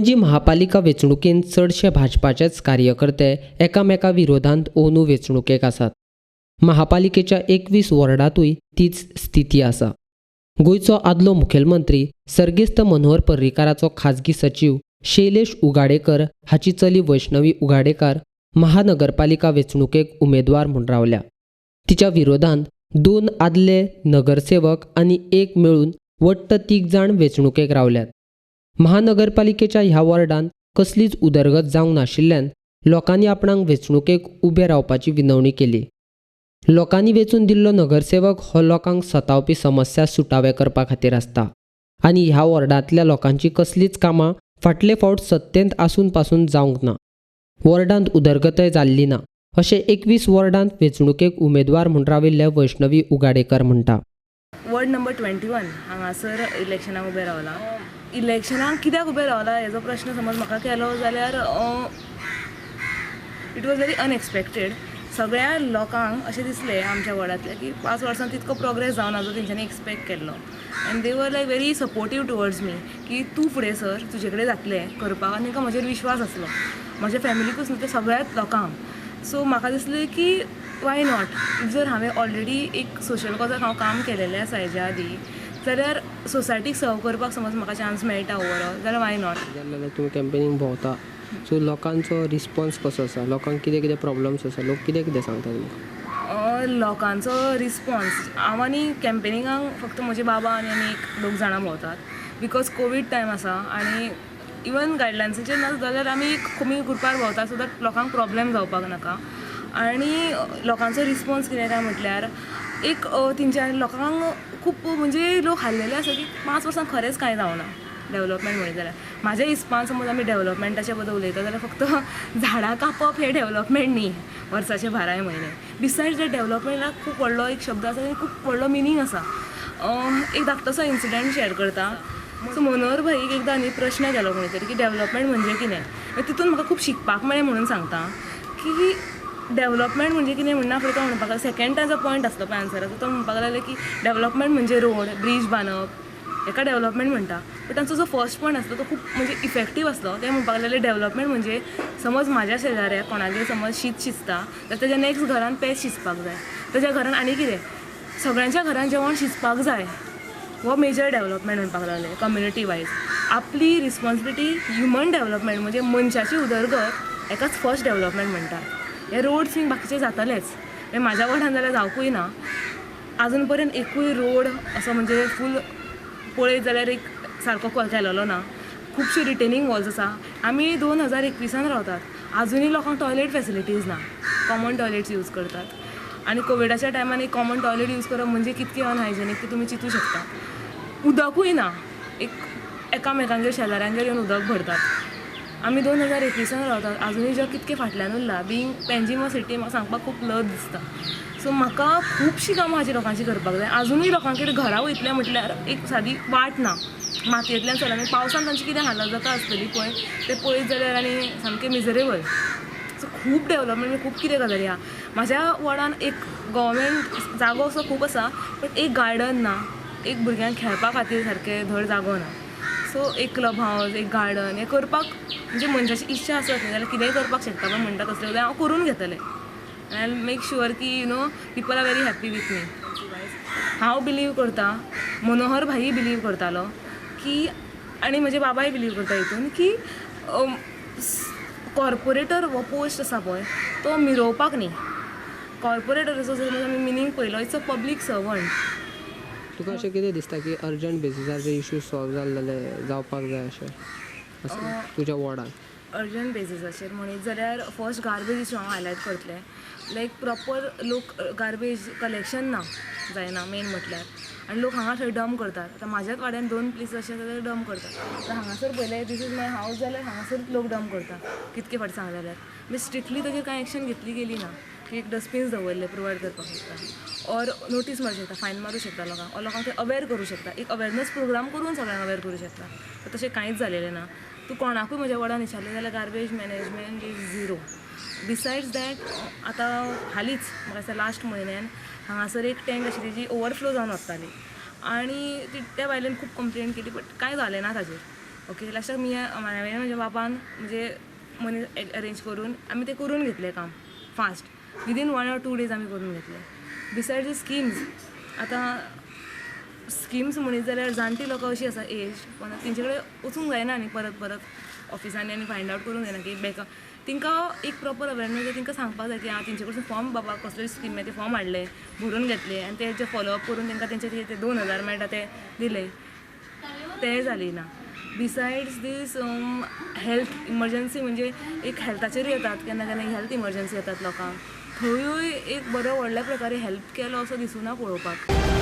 पणजी महापालिका वेंचणुकेंत चडशे भाजपाचेच कार्यकर्ते एकामेका विरोधांत अंदू वेंचणुकेक आसात. महापालिकेच्या 21 वॉर्डांतूय तीच स्थिती आसा. गोंयचो आदलो मुखेलमंत्री सर्गेस्त मनोहर पर्रीकाराचो खाजगी सचीव शैलेश उगाडेकर हाची चली वैष्णवी उगाडेकार महानगरपालिका वेंचणुकेक उमेदवार म्हूण रावल्या. तिच्या विरोधांत दोन आदले नगरसेवक आनी एक मेळून वट्ट तीग जाण वेंचणुकेक रावल्यात. महानगरपालिकेच्या ह्या वॉर्डांत कसलीच उदरगत जावंक नाशिल्ल्यान लोकांनी आपणाक वेंचणुकेक उबे रावपाची विनवणी केली. लोकांनी वेंचून दिल्लो नगरसेवक हो लोकांक सतावपी समस्या सुटावे करपा खातीर आसता आनी ह्या वॉर्डांतल्या लोकांची कसलीच कामां फाटले फावट सत्तेंत आसून पासून जावंक ना. वॉर्डांत उदरगतय जाल्ली ना, अशें 21 वॉर्डांत वेंचणुकेक उमेदवार म्हूण राविल्ले वैष्णवी उगाडेकर म्हणटा. वॉर्ड नंबर 21 हांगासर इलेक्शनाक उबें रावलां. इलेक्शनाक कित्याक उबें रावलां हेजो प्रश्न समज म्हाका केलो जाल्यार, it was very unexpected. सगळ्या लोकांक अशें दिसलें आमच्या वॉर्डांतल्या की 5 वर्सां तितको प्रोग्रेस जावना जो तेंच्यांनी एक्सपेक्ट केल्लो, and they were like very supportive towards me की तूं फुडें सर, तुजे कडेन जातलें करपाक. आनी तांकां म्हजेर विश्वास आसलो, म्हज्या फॅमिलीकूच न्हू, ते सगळ्याच लोकांक. सो म्हाका दिसलें की why not? जर हांवें ऑलरेडी एक सोशल कॉजाक हांव काम केलेलें आसा हेज्या आदीं, जाल्यार सोसायटीक सर्व करपाक समज म्हाका चान्स मेळटा ओवरऑल जाल्यार why not? जाल्यार तुमी कॅम्पेनींग भोंवता, सो लोकांचो रिस्पॉन्स कसो आसा? लोकांक कितें कितें प्रॉब्लम्स आसा? लोक कितें कितें सांगता तुमकां? लोकांचो रिस्पॉन्स, हांव आनी कॅम्पेनिंगाक फक्त म्हजे बाबा आनी आनी एक दोग जाणां भोंवतात, because Covid time आसा आनी इवन गायडलायन्साचेर ना जाल्यार आमी एक कमी ग्रुपार भोंवता, सो that लोकांक प्रॉब्लेम जावपाक नाका. आनी लोकांचो रिस्पॉन्स कितें काय म्हटल्यार, एक तेंच्या लोकांक खूब म्हणजे लोक हारलेले आसा की 5 वर्सां खरेंच कांय जावना डेवलपमेंट म्हणीत जाल्यार. म्हाज्या हिसपान समज आमी डेवलपमेंटाच्या बद्दल उलयता जाल्यार, फक्त झाडां कापप हें डेवलपमेंट न्ही वर्साचे 12 म्हयने. बिसायड्स that, डेवलपमेंटाक खूब व्हडलो एक शब्द आसा आनी खूब व्हडलो मिनींग आसा. एक धाकटोसो इन्सिडंट शेअर करता. सो मनोहर भाईक एकदां न्ही प्रश्न केलो कोणी तरी की डेवलपमेंट म्हणजे कितें? तितून म्हाका खूब शिकपाक मेळ्ळें. म्हणून सांगता की डेवलपमेंट म्हणजे कितें म्हणना फुडें तो म्हणपाक लागलो, सेकंड ताजो पॉयंट आसलो पळय आन्सराचो, तो म्हणपाक लागलो की डेवलपमेंट म्हणजे रोड ब्रीज बांदप हेका डेवलपमेंट म्हणटा. बट तांचो जो फर्स्ट पॉयंट आसलो तो खूब म्हणजे इफेक्टीव आसलो. ते म्हणपाक लागले, डेवलपमेंट म्हणजे समज म्हाज्या शेजाऱ्याक कोणागेर समज शीत शिजता जाल्यार तेज्या नेक्स्ट घरान पेज शिजपाक जाय, तेज्या घरान आनी कितें, सगळ्यांच्या घरान जेवण शिजपाक जाय. हो मेजर डेवलपमेंट म्हणपाक लागले. कम्युनिटी वायज आपली रिस्पॉन्सिबिलिटी, ह्युमन डेवलपमेंट म्हणजे मनशाची उदरगत, हेकाच फर्स्ट डेवलपमेंट म्हणटात. हे रोड्स बीन बाकीचे जातलेच. मागीर म्हाज्या वॉर्डान जाल्यार जावकूय ना आजून पर्यंत एकूय रोड असो, म्हणजे फूल पळयत जाल्यार एक सारको केलेलो ना. खुबश्यो रिटेनींग वॉल्स आसा. आमी 2021आन रावतात, आजुनूय लोकांक टॉयलेट फेसिलिटीज ना. कॉमन टॉयलेट्स यूज करतात आनी कोविडाच्या टायमान एक कॉमन टॉयलेट यूज करप म्हणजे कितकें अनहायजेनीक ते तुमी चिंतू शकता. उदकूय ना. एक एकामेकांगेर, शेजाऱ्यांगेर येवन उदक भरतात. आमी 2021आन रावतात, आजुनूय जग कितकें फाटल्यान उरला. बींग पेंजीम अ सिटी, म्हाका सांगपाक खूब लज दिसता. सो म्हाका खुबशीं कामां हाजी लोकांची करपाक जाय. आजुनूय लोकांकडेन घरा वयतलें म्हटल्यार एक सादी वाट ना, मातयेंतल्यान चलून. आनी पावसान तांची कितें हालत जाता आसतली पळय, तें पळयत जाल्यार आनी सामकें मिजरेबल. सो खूब डेवलपमेंट, खूब कितें गजाली आहा. म्हाज्या वॉर्डान एक गोवोरमेंट जागो असो खूब आसा, बट एक गार्डन ना, एक भुरग्यांक खेळपा खातीर सारकें धड जागो ना. सो एक क्लब हावज, एक गार्डन हें करपाक म्हणजे मनशाची इच्छा आसत न्ही जाल्यार कितेंय करपाक शकता. पण म्हणटा तसलें जाल्यार हांव करून घेतलें आनी I make sure की people are very happy with me. हांव बिलीव करता, मनोहर भाई बिलीव करतालो की आनी म्हजे बाबाय बिलीव करता हितून की कॉर्पोरेटर हो पोस्ट आसा पळय, तो मिरोवपाक न्ही. कॉर्पोरेटराचो जर आमी मिनींग पळयलो, it's a public servant. तुका अशें कितें दिसता की अर्जंट बेसिसार जे इशू सॉल्व जाले जाल्यार जावपाक जाय अशें अशें तुज्या वॉर्डान? अर्जंट बेजिसाचेर म्हणीत जाल्यार, फर्स्ट गार्बेज इशू हांव हायलायट करतलें. लायक प्रॉपर लोक गार्बेज कलेक्शन ना, जायना मेन म्हटल्यार, आनी लोक हांगा थंय डंप करतात. आतां म्हाज्याच वाड्यान दोन प्लेसीस अशे आसा, डंप करतात. आतां हांगासर पळयलें, this is my house, जाल्यार हांगासर लोक डंप करता. कितके फावटी सांगलें जाल्यार मागीर स्ट्रिक्टली ताजेर कांय एक्शन घेतली गेली ना की एक डस्टबीन्स दवरले, प्रोवायड करपाक शकता ऑर नोटीस मारूं शकता, फायन मारूं शकता लोकांक ऑर लोकांक ते अवेर करूं शकता. एक अवेरनस प्रोग्राम करून सगळ्यांक अवेर करूं शकता. तर तशें कांयच जालेलें ना. तूं कोणाकूय म्हज्या वॉर्डान विचारलें जाल्यार garbage management is zero. Besides that, आतां हालींच म्हाका दिसता लास्ट म्हयन्यान हांगासर एक टँक आशिल्ली जी ओवरफ्लो जावन वताली आनी ती त्या बायलेन खूब कंप्लेन केली, बट कांय जालें ना ताजेर. ओके, लास्टाक मी हांवें म्हज्या बाबान म्हणजे मनी अरेंज करून आमी तें करून घेतलें काम फास्ट, विदीन 1 or 2 days आमी करून घेतलें. बिसायड्स the schemes, आतां स्किम्स म्हणीत जाल्यार जाणटी लोकां अशीं आसा एज, पण तेंचे कडेन वचूंक जायना न्ही परत परत ऑफिसांनी आनी फायंड आवट करूंक जायना की बॅका तांकां एक प्रोपर अवेरनस जाय, तांकां सांगपाक जाय की आं तेंचे कडसून फॉर्म बाबा कसले स्कीम ते फॉर्म हाडले, भरून घेतले आनी तेजे फॉलोअप करून तांकां तेंचे ते 2000 मेळटा ते दिले, तें जाली ना. बिसायड्स दीस हेल्थ इमर्जन्सी म्हणजे एक हेल्थाचेरूय येतात, केन्ना केन्ना हेल्थ इमर्जन्सी येतात लोकांक, थंयूय एक बरो व्हडल्या प्रकारे हेल्प केलो असो दिसुना पळोवपाक.